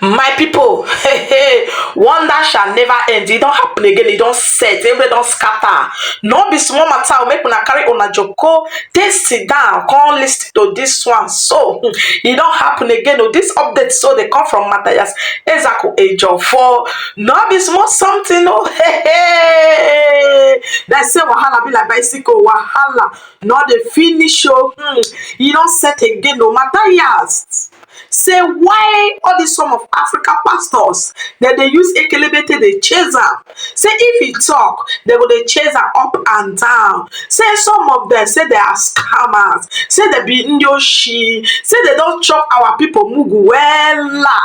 My people, hey, hey, wonder shall never end. E don happen again, e don set, everywhere don scatter. No be small matter o, make una carry una joko, take sit down, come listen to this one. So, e don happen again o. This update so dey come from Matthias Ezeaku Ejiofor. No be small something o, hey, hey. Dem say wahala be like bicycle, wahala no dey finish o. E don set again o. Matthias say why all dis some of Africa pastors dem dey use ekelebe take dey chase am, say if e talk dem go dey chase am up and down, say some of dem say they are scammers, say dem be ndị oshi, say dem don chop our people mugu wella,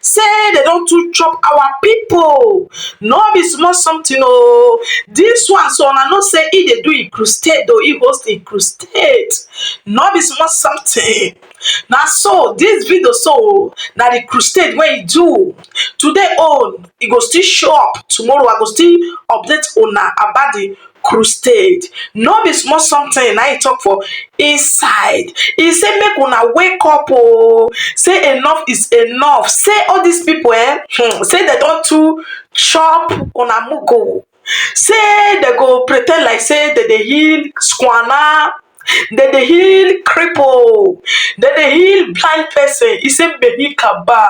say dem don too chop our people. No be small something o. This one so una know say e dey do e crusade o, e host e crusade. No be small something. Na so this video so na the crusade wey e do today own, e go still show up tomorrow. I go still update una about the crusade. No be small something na e talk for inside. E say make una wake up o, say enough is enough, say all these people say dem don too chop una mugu, say dem go pretend like say dem dey heal squana, dem dey heal cripple, dem dey heal blind person. E say mehi kaba,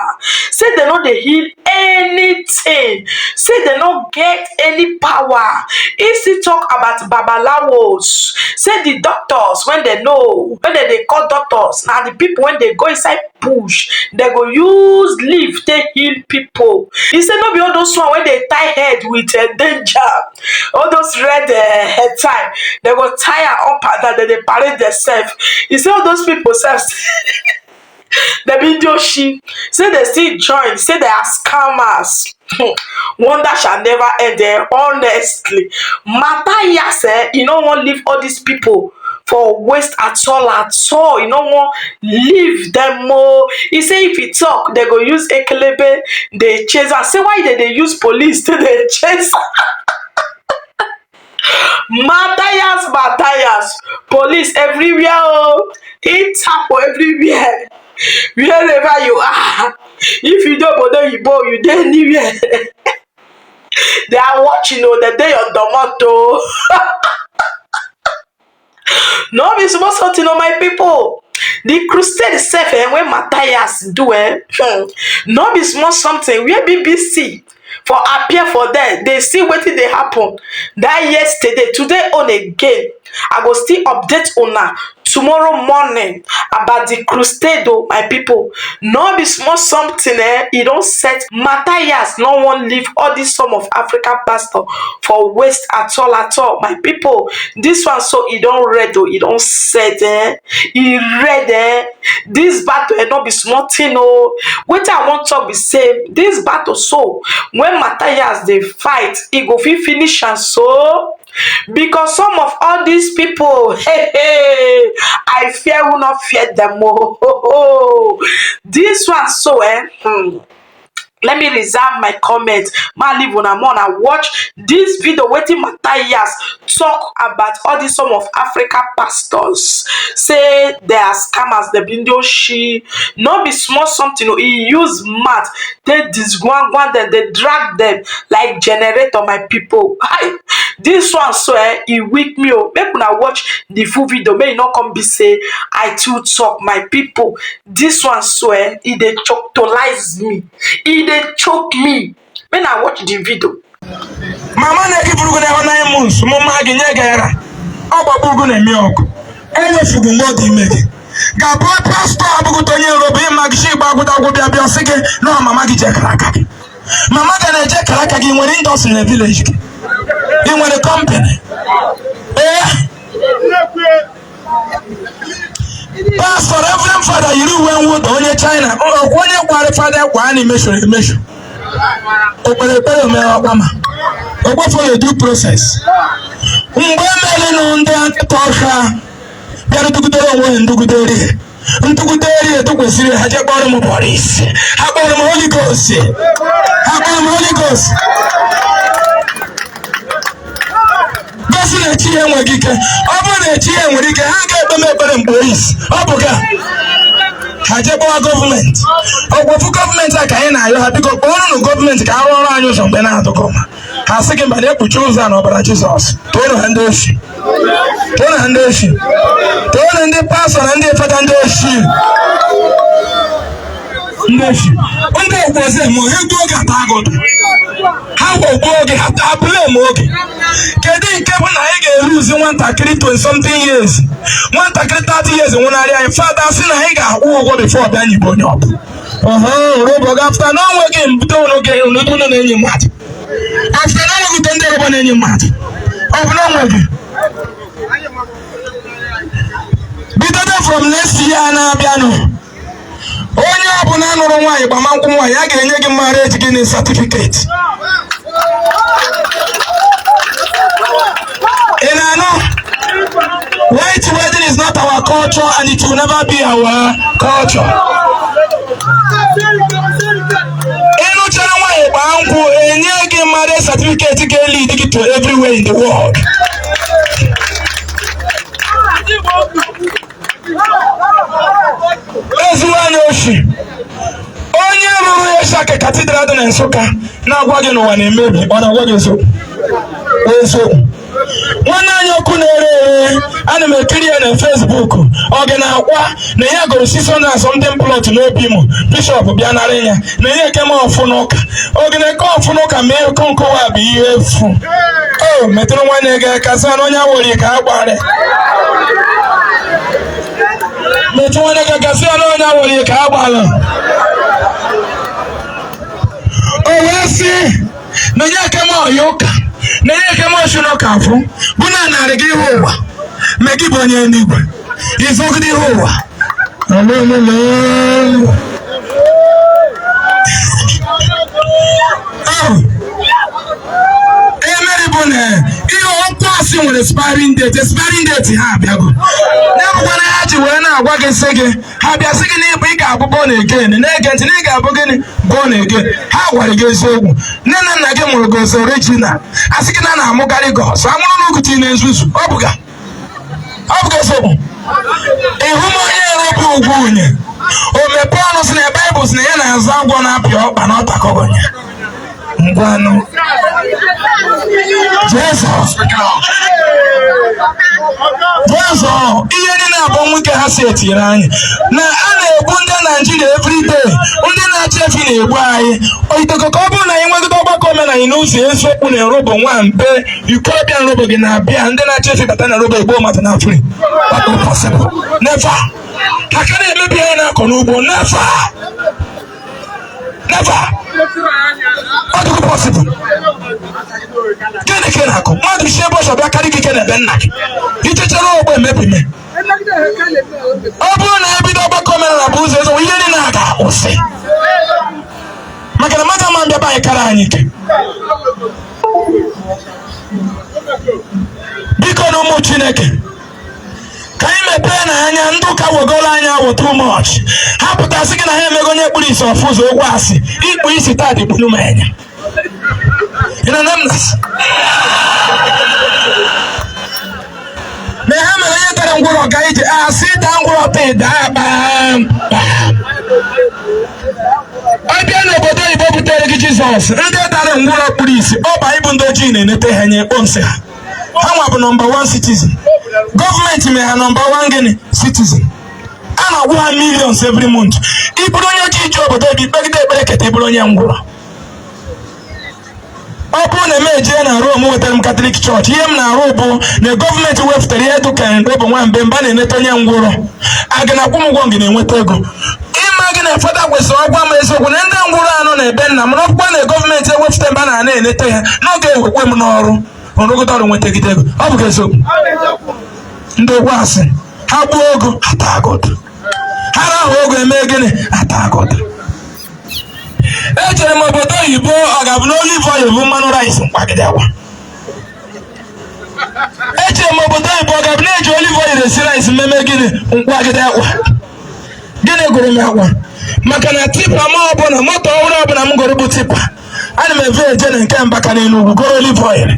say dem no dey heal anything, say dem no get any power. E still talk about babalawos, say the doctors wey dem know, wey dem dey call doctors, na the people wey dey go inside bush, dem go use leaf take heal people. E say no be all those one wey dey tie head with danger, all those red head tie, dem go tie am up and down, dem dey parade themselves. E say all those people sef dem be ndị oshi, say dem still join, say they are scammers. Wonder shall never end. Honestly, Matthias, e no wan leave all these people for waste at all at all. E no wan leave dem o. E say if e talk, dem go use ekelebe dey chase am, say why dem dey use police take dey chase Matthias? Matthias, police everywhere o, Interpol everywhere. Wherever you are, if you dey obodo oyibo, you dey anywhere, they are watching o, dem dey your domot o. No be small something o, my people. The crusade sef wey Matthias do, no be small something, where BBC for appear for there, dey see wetin dey happen that yesterday. Today own again, I go still update una tomorrow morning about the crusade o, my people. No be small something. E don set. Matthias no wan leave all this some of African pastor for waste at all at all, my people. This one so e don red o, e don set, e red. This battle no be small thing o. Wetin I wan talk be say this battle so when Matthias dey fight, e go fit finish am so, because some of all these people, hey, hey, I fear who not fear them oh. This one so, let me reserve my comment. Ma leave una more na watch this video wetin Matthias talk about all these some of Africa pastors, say they are scammers, dem be ndị oshi. No be small something o. E use mouth take disgwangwan dem, dey drag dem like generator, my people. Hi, this one so, e weak me o. Make una watch the full video, make e no come be say I too talk, my people. This one so, e dey choctolize me, e dey choke me. Make na watch the video. Mama na-egi buru gị n'ahụ 9 months, mụma gị, nye gị ara, ọ gbagbu gị na-eme ọgụ enyefugu mgbe ọ dị ime gị ga-abụ pastọ abụghị onye nrobe ịma gị chi gbagwụdagwụ bịa bịa sị gị na mama gị jekara aka gị, mama ga na-eje kara aka gị. Nwere industry na village gị? Ị nwere company? Ee, pastọ, reverend father yiri uwe mwụda onye China, ọkwa onye kwara fada kwa na emeshọrọ emeshọ okpere ekpere omere ọkpa ma okwe follow due process. Mgbe merenụ ndị nkịta ọhịa bịara dugidere onwe ha ndugidere ntụgidere etụkwesịrị ha jee kpọrọ m police, ha kpọrọ m Holy Ghost, ha kpọrọ m Holy Ghost, gosi na echi ya enweghị ike. Ọ bụrụ na echi ya nwere ike, ha ga-ekpe m ekpere mgbe oyi ọ bụ ga Ha jee kpọwa gọọmenti. Ọgwụfụ gọọmenti a ka anyị na-ayọ ha, biko kpọọrụnụ gọọmenti ka arụ ọrụ anyị ụzọ mgbe na-adụkọ ma ha sị gị mba, na-ekpuchi ụzọ a n'ọbara Jizọs. Toonu ha ndị oshi, toonu ha ndị oshi, toonu ndị pastọ na ndị fada ndị oshi, ndị oshi, ndị ogbozi ma ha gbuo oge ata agụdụ ha gwogbuo oge ha taa blame oge. Kedu nke bụ na anyị ga-eruzi nwatakịrị 20 something years, nwatakịrị 30 years nwụnarị anyị? Fada sị na anyị ga-akwụ ụgwọ before bịa nyigbo onye ọbụ robo gị. After na onweghị mbute unu ga unu na-enye mmadụ, after na onweghị ute ndị Yoruba na-enye mmadụ, ọ bụ na onweghị bidodo from next year na-abịanụ, onye ọbụla nụrụ nwaanyị gbama nkwụ nwaanyị, a ga-enye gị marriage gịnị certificate. Ị na-anụ? White wedding is not our culture and it will never be our culture. Ị nụchara nwaanyị gbaa nkwụ, enye gị marriage certificate ga-lead gị to everywhere in the world. Ezuwe anyị oshi. Onye rụrụ Eshake Cathedral dị na Nsụka na-agwa gị n'ụwa na-emebi, ọ na-agwa gị eziokwu? Eziokwu. Nwanne anyị ọkụ na-ere ere, ana m ekiri ya na Facebook, ọ gị na-akwa na ya goro 600 and something plot n'obi mụ bishọp bịa nara ya na ya eke m ọfụ n'ụka. Ọ gị na-eke ọfụ n'ụka ma eko nkọwa bụ ihe efu. O metụrụ nwanne gị aka sị na onye awori ka a gbara. Metụ nwanne gị aka sị na onye awori ka a gbara. O wee sị na onye eke m ọya ụka na onye eke m oshi n'ụka afụ bụ na narị gị ihe ụwa ma gị bụ onye eluigwe izogide ihe ụwa. Olololo. Emeri bụ na ihe okwu asị nwere expiring date, expiring date ha abịago. Na-abụkwa na ha ji wee na-agwa gị sị gị ha bịa sị gị na ịbụ ị ga-abụ born again, na-ege ntị na ị ga-abụ gịnị born again. Ha gwara gị eziokwu, nne na nna gị mụrụ gị ọzọ original, asị gị na a na-amụkarị gị ọzọ, amụrụ n'okwuchi na nzuzu. Ọ bụga ọ bụga eziokwu. Ịhụ m onye Yoruba ugwu unye o mepee ọnụ sị na Baịbụl sị na ya na-azụ agwọ na-apị ọkpa na ọtakọgọnya ngwanụ. Jizọs Jizọs, ihe niile abụọ nwoke ha si etinyere anyị na a na-egbu ndị Naijiria everyday, ndị na-achị efi na-egbu anyị. Itoko ka ọ bụrụ na anyị nwegide ọgbakọ omenala n'ụzọ eziokwu na Urhobo nwambe ikorobịa Urhobo gị na-abịa, ndị na-achị efi bata na Urhobo egbuo mmadụ na free. Possible? Never. Ha ka na-emebi anyị na-akọ n'ugbo. Never, never. Ọ dịghị possible. Gịnị ka ị na-akọ? Mmadụ si ebe ọzọ bịa karị gị ike na ebe nna gị ichechere ogbe emebime. Ọ bụrụ na ebido ọgbakọ omenala bụ ụzọ eziokwu, ihe niile a ga-akwụsị, maka na mmadụ ama mbịaba anyị kara anyị ike. Biko na ụmụ Chineke, ka anyị mepee na anya. Ndị ụka wegoro anyị awụ too much. Ha pụtasị gị na ha emego onye kpuru isi ọfụ ụzọ, okwu asị. Ikpu isi taa dị kpuru m anya. Ị na m na-asị na ha mere onye dara ngwụrọ ga ije, asị daa ngwụrọ taa daa kpam kpam. Ọ bịa n'obodo oyibo butere gị Jizọs, ndị dara ngwụrọ kpuru isi, ọ bụ anyị bụ ndị ojii na-enete ha nye kpọ nsị ha. Ha nwa bụ number 1 citizen. Gọọmenti mere ha number 1 gịnị citizen. A na-akwụ ha millions every month. Ị bụrụ onye ojii ji obodo oyibo ikpegide ekpere keta, ị bụrụ onye ngwụrọ. Ọ bụrụ na m ejee na Rome wetara m Catholic Church, ihe m na-arụ bụ na gọọmenti wepụtara ihe dụka Urhobo nwambe mba na-eneta onye ngwụrọ, a ga na-akwụ m ụgwọ gị na-enweta ego. Ịma gị na fada kwesịrị ọgwa m eziokwu na ndị ngwụrọ anọ na ebe nna m na ọkpụkpa na gọọmenti ewepụta mba na na-eneta ya n'oge ewekwe m n'ọrụ nrụgide ọrụ nwetagide ego. Ọ bụ eziokwu. Ndị okwu asị ha gbuo ogo ata agụdụ, ha rahụ ogo eme gịnị ata agụdụ. Ejere m obodo oyibo, ọ ga-abụ na olive oil bụ mmanụ rice mkpagide agwa. Ejere m obodo oyibo, ọ ga-abụ na eji olive oil esi rice mmemme gịnị mkpagide agwa. Gịnị gụrụ m agwa? Maka na tipper m ọbụla, moto ọhụrụ ọbụla m goro bụ tipper, ana m efe eje na nke Mbaka n'Enugwu goro olive oil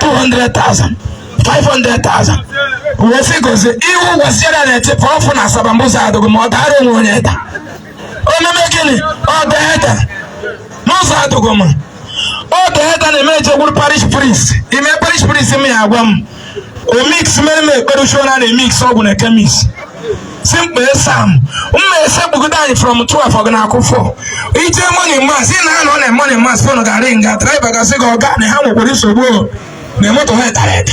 200,000. 500,000 wee sị gozie iwu gwasịara na-echepụ ọfụ na Asaba mbụzọ adụgụ ma ọ dara onwe onye da omeme gịnị ọ daa eda n'ụzọ adụgụ ma ọ daa eda na-eme ejegburu parish priest ime parish priest m ya agwa m o mix mere m ekpere uchuona na emix ọgwụ na chemist si mkpa esam mma esekpugide anyị from 12 ọ ga na-akụ 4 ije morning mass ị na-anọ na morning mass phone ga-arị nga driver gasị gị ọga na ha nwekwara nsogbu o, na moto ha dara eda.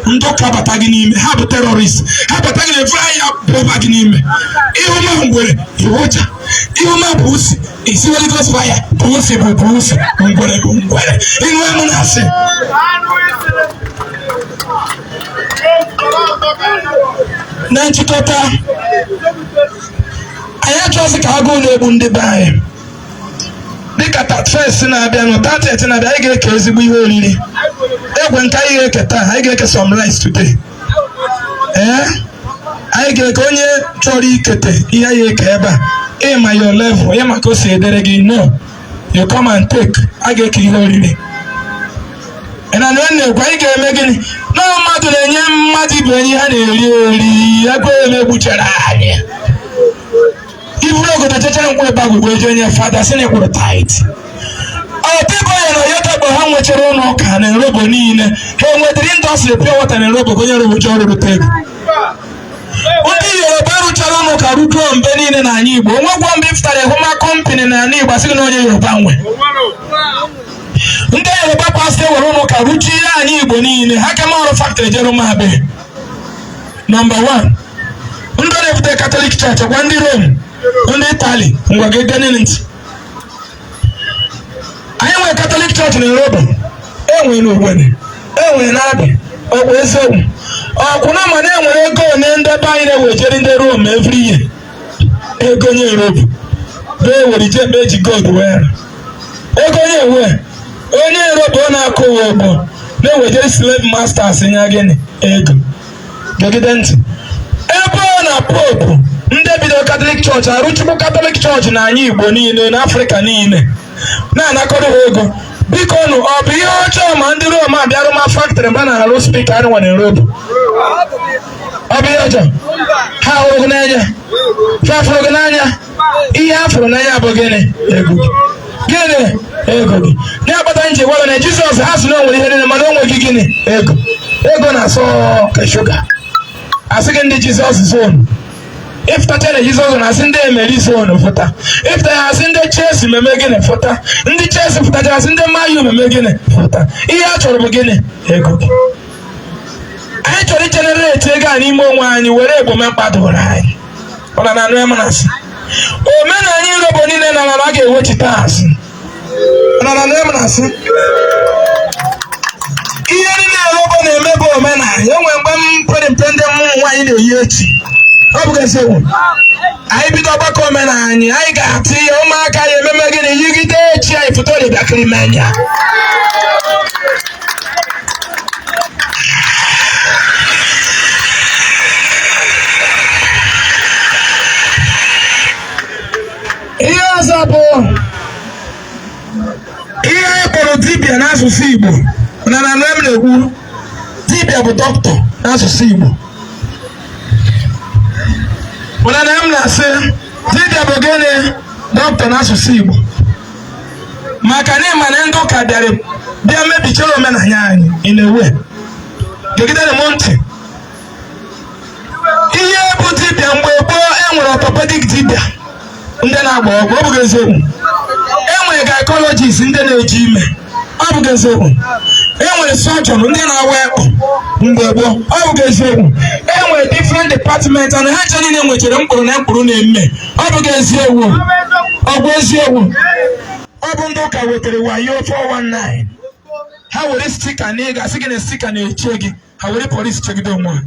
Ndị ụka bata gị n'ime ha bụ terrorist, ha bata gị na-efu anya bụba gị n'ime ihu ma ngwere iwụcha ihu ma bụ usi isi Holy Ghost fire bụ usi bụ usi ngwere bụ ngwere ihu m na-asị. Na nchịkọta, anyị achọghịzị ka agụụ na-egbu ndị be anyị. Dịka 31st na-abịa nụ, 30th na-abịa, anyị ga-eke ezigbo ihe oriri egwe nke anyị ga-eke taa. Anyị ga-eke some rice today. Ee, anyị ga-eke onye chọrọ ikete ihe anyị eke ebe a. Ịma your level, ịma ka o si edere gị, no, you come and take. A ga-eke ihe oriri. Ị na na-ekwu anyị ga-eme gịnị? Na mmadụ na-enye mmadụ ibe enyi ha na-eri eri ego emegbuchara anyị. Iburu ogodo chechara nkwụ ebe agwụgwọ eji onye fada sị na ịkwụrụ tithe. Ọdịbọya na Oyedepo ha nwechara ụlọ ụka na Urhobo niile, ha enwetara industry pure water na Urhobo ka onye Urhobo ji ọrụ rute ego. Ndị Yoruba rụchara ụlọ ụka rujuo mgbe niile n'ala Igbo. Onwegwo mgbe ịfụtara ịhụma company na ala Igbo asị gị na onye Yoruba nwe. Ndị Yoruba pastor ewere ụlọ ụka rụchie anyị Igbo niile, ha kama ọrụ factory jere ụmụabe. Number 1, ndị na-ebute Catholic Church gwa ndị Rome, ndị Italy, ngwa gị gee ntị. Anyị nwere Catholic Church na Urhobo, enwere n'Ogbene, enwere n'Abịa. Ọ bụ eziokwu ọkwụna, mana enwere ego one ndị be anyị na-ewejere ndị Rome every year. Ego onye Urhobo bụ ewere ije ebe eji gold wee rụ. Ego onye ewe onye Urhobo na-akụ ụwa ogbo na-ewejere slave masters nya gịnị ego. Gegide ntị, ebe ọ na pope ndị bido Catholic Church arụchukwu Catholic Church na anyị Igbo niile na Afrịka niile na-anakọrọ ha ego. Biko nụ, ọ bụ ihe ọjọọ ma ndị Rome abịarụ ma factory mgbe a na-arụ speaker anyị nwere Urhobo? Ọ bụ ihe ọjọọ? Ha hụrụ gị n'anya? Ha fụrụ gị n'anya? Ihe ha fụrụ n'anya bụ gịnị? Ego gị. Gịnị? Ego gị. Ya kpata nji gwa gị na Jizọs ha sị na o nwere ihe niile, mana o nweghị gịnị? Ego. Ego na-asọ ka shuga. Asị gị ndị Jizọs zone ịfụtacha na Jizọs zone, asị ndị Emeri zone fụta, ịfụta ya asị ndị Chelsea meme gịnị fụta, ndị Chelsea fụtacha asị ndị Man U meme gịnị fụta. Ihe a chọrọ bụ gịnị? Ego gị. Anyị chọrọ igenerate ego a n'ime onwe anyị were egbome mkpa doro anyị. Ọ na anụ ya na-asị omenala Urhobo niile na ala a ga-ewechite azụ. Ọ na anụ ya na-asị ihe niile Urhobo na-eme bụ omenala. E nwere mgbe m pere mpe, ndị ụmụ nwaanyị na-eyi echi. Ọ bụ eziokwu, anyị bido ọgbakọ omenala anyị, anyị ga-atụ ihe ụmụaka ya ememe gịnị yigide echi anyị foto bịakịrị menya. Ihe ọzọ bụ ihe anyị kpọrọ dibịa n'asụsụ Igbo. Na m na-ekwu dibịa bụ dọkịta n'asụsụ Igbo. Mana na m na-asị dibịa bụ gịnị? Dọkịta n'asụsụ Igbo. Maka na ịma na ndị ụka bịara bịa mebichara omenala anyị. Ị na-ewe gegidere m ntị. Ihe bụ dibịa mgbe gboo, e nwere orthopedic dibịa, ndị na-agba ọgwụ. Ọ bụghị eziokwu? E nwere gynecologist, ndị na-eji ime. Ọ bụghị eziokwu? E nwere surgeon, ndị na-awa ekpo mgbe gboo. Ọ bụghị eziokwu? E nwere different department and ha nche niile nwechara mkpụrụ na mkpụrụ na-eme. Ọ bụghị eziokwu? Ọ bụ eziokwu. Ọ bụ ndị ụka wetara wayo 419. Ha were sticker na ị ga-asị gị na sticker na-eche gị, ha were polisi chegide onwe ha.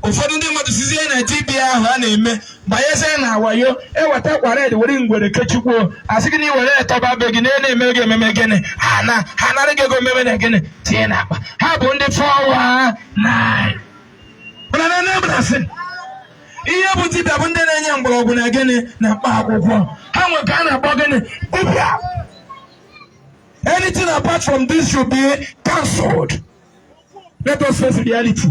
Ụfọdụ ndị mmadụ sizie na dibịa ahụ a na-eme banyezie na wayo, eweta akwa red were ngwere kechikwuo, asị gị na iwere etọba be gị na na-eme gị ememe gịnị, ha na ha narị gị ego ememe na gịnị tinye n'akpa. Ha bụ ndị 419. Mana na nne m na-asị ihe bụ dibịa bụ ndị na-enye mgbọrọgwụ na gịnị na mkpa akwụkwọ. Ha nwe ka a na-akpọ gịnị? Dibịa. Anything apart from this should be cancelled. Let us face reality.